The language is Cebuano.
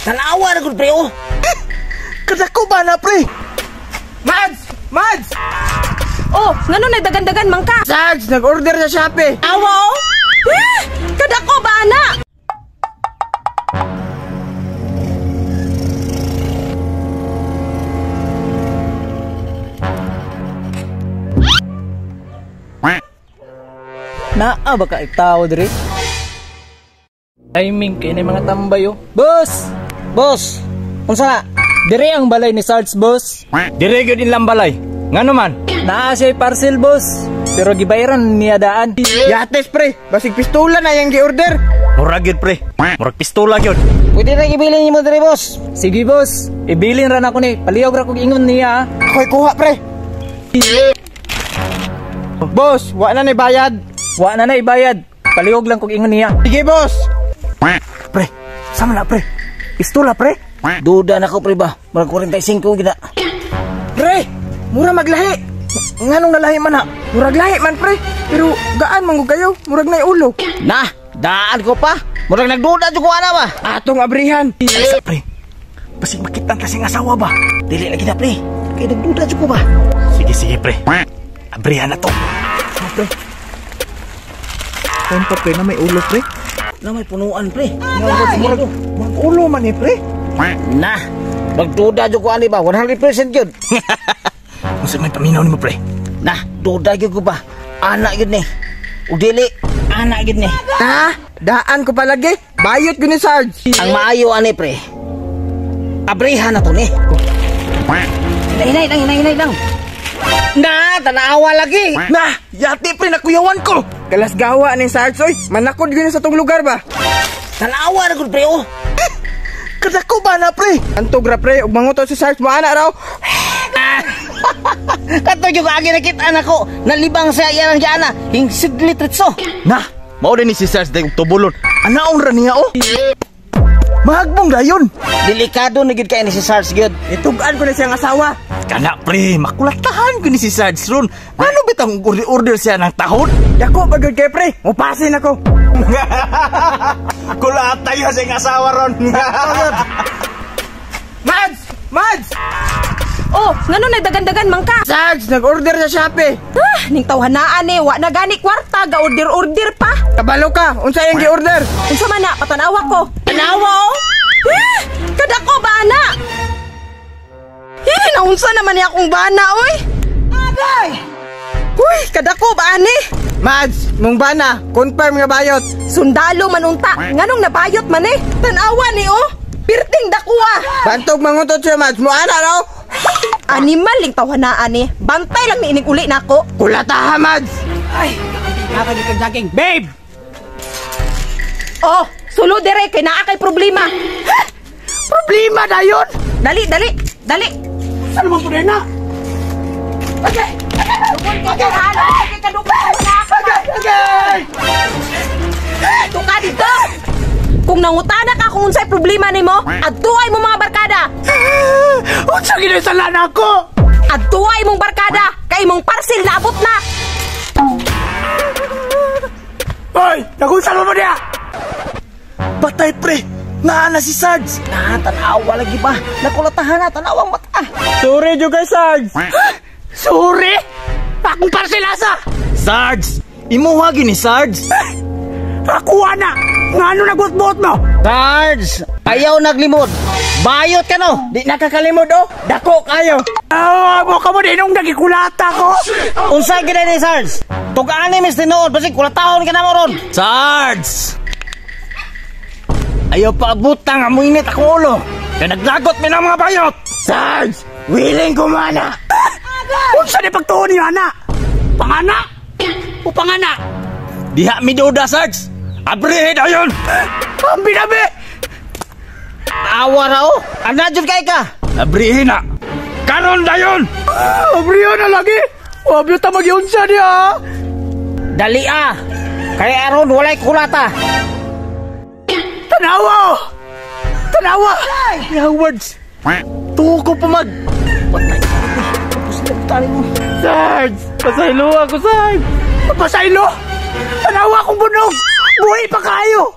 Tanawa na gud pre oh. Kadako ba na pre? Mads! Mads! Oh, ngano nagdagan-dagan man ka? Sarge, nag-order sa Shopee. Awa oh. Eh, kadako ba ana? Naa ba ka itawo diri? Timing kay ni mga tambay oh. Boss! Boss, unsa na? Diri ang balay ni Sarge, boss. Diri gyud ilang balay. Ngano man? Naa siya parcel, boss. Pero gibayaran niya daan. Yates pre, basig pistola na yang gi-order. Murag gyud pre. Murag pistola gyud. Pwede ra gibilin nimo diri, boss. Sige, boss. Ibilin ra nako ni. Palihog ra kog ingon niya. Ako'y kuha pre. Boss, wa na ni bayad. Wa na na ibayad. Palihog lang kog ingon niya. Sige, boss. Pre, sama na pre. Pistola pre. Duda nako pre ba. Murag 45 gid na. Pre, mura maglahi. Nganong nalahi man ha? Murag lahi man pre. Pero gaan man gud kayo. Murag nay ulo. Na, daan ko pa. Murag nagduda jud ko ana ba. Atong abrihan. Sa pre. Basig makita kasing asawa ba? Dili lagi na pre. Kay nagduda jud ko ba. Sige sige pre. Abrihan na to. Pre. Kon pa pre na may ulo pre. Na may punuan pre. Murag ulo man eh pre. Na, magduda jud ko ani ba 100% gyud. Unsa may paminaw nimo pre? Na, duda gyud ko ba. Ana gyud ni. Ug dili, ana gyud ni. Ha? Daan ko palagi. Bayot gyud ni Sarge. Ang maayo ani pre. Abrihan na to ni. Hinay lang, hinay lang. Na, tanawa lagi. Na, yati pre nakuyawan ko. Kalasgawa ni Sarge oy. Manakod gyud sa tong lugar ba. Tanawa na gud pre oh. Kadako ba na pre? Antog ra pre ug manguto si Sarge mo ana raw. Kato yung agi nakita nako, nalibang sa iya lang diana, hing siglit ritso. Na, mao din ni si Sarge dayong tubulon. Anaon ra niya oh. Mahagbong dayon. Delikado na gyud kay ni si Sarge gyud. Itug-an ko na siyang asawa. Kana pre, makulatahan gyud ni si Sarge ron. Ano bitang order siya ng tahod? Dako ba gyud kay pre? Mupasin ako. Kulata yun sa iyang asawa ron. Mads! Mads! Oh, ngano nagdagan-dagan man ka? Sarge, nag-order sa Shopee. Ah, ning tawhanaan eh, wa na gani kwarta, ga-order-order pa. Kabalo ka, unsa yang gi-order? Unsa man na, patanawa ko. Tanawa oh. Eh, kadako ba ana? Eh, naunsa naman ni akong bana oy. Agay! Uy, kadako ba ani? Mads, mong bana, confirm nga bayot. Sundalo man unta, nganong nabayot man eh? Tanawa ni oh. Pirting dakuha. Bantog manguntot siya, Mads, mo ana raw. Animal ling tawhanaan eh. Bantay lang ni ining uli nako. Kulataha, Mads. Ay, nakakagigag babe. Oh, sulo dire kay naa kay problema. Problema dayon. Dali, dali, dali. Saan man pud na? Okay. Okay. Tuka dito. Kung nangutana ka kung unsay problema nimo, adtuay mo mga barkada. Unsa gid sala nako? Adtuay mong barkada kay imong parcel naabot na. Hoy, nagunsa mo diha? Patay pre, naa na si Sarge. Na, tanawa lagi ba? Nakulatahan na, tanawang mata. Sorry jud kay Sarge. Sorry? Akong parcel asa? Sarge, imuha gyud ni Sarge. Ako ana. Ngano nagbuot-buot mo? Sarge, ayaw naglimod. Bayot ka no. Di nakakalimod oh. Dako kayo. Aw, mo ka mo dinong nagikulata ko. Unsa gid ni Sarge? Tug-ani mis tinuod basig kulatahon ka na mo ron. Sarge! Ayaw pa abutang amoy init akong ulo. Kaya naglagot mi ng mga bayot. Sarge, willing ko mana. Unsa ni pagtuon niyo ana? Pangana? O pangana? Diha mi duda Sarge. Abrihe dayon. Ambi na be. Awa ra oh. Ana jud kay ka. Abrihe na. Karon dayon. Abrihe na lagi. Wabyo ta magiunsa diha. Dali ah. Kay aron walay kulata. Tanawa! Tanawa! Yeah, words. Tuko pa mag. Patay. Tapos na tali mo. Sarge, pasaylo ako, Sarge. Pasaylo? Tanawa akong bunog. Buhay pa kayo.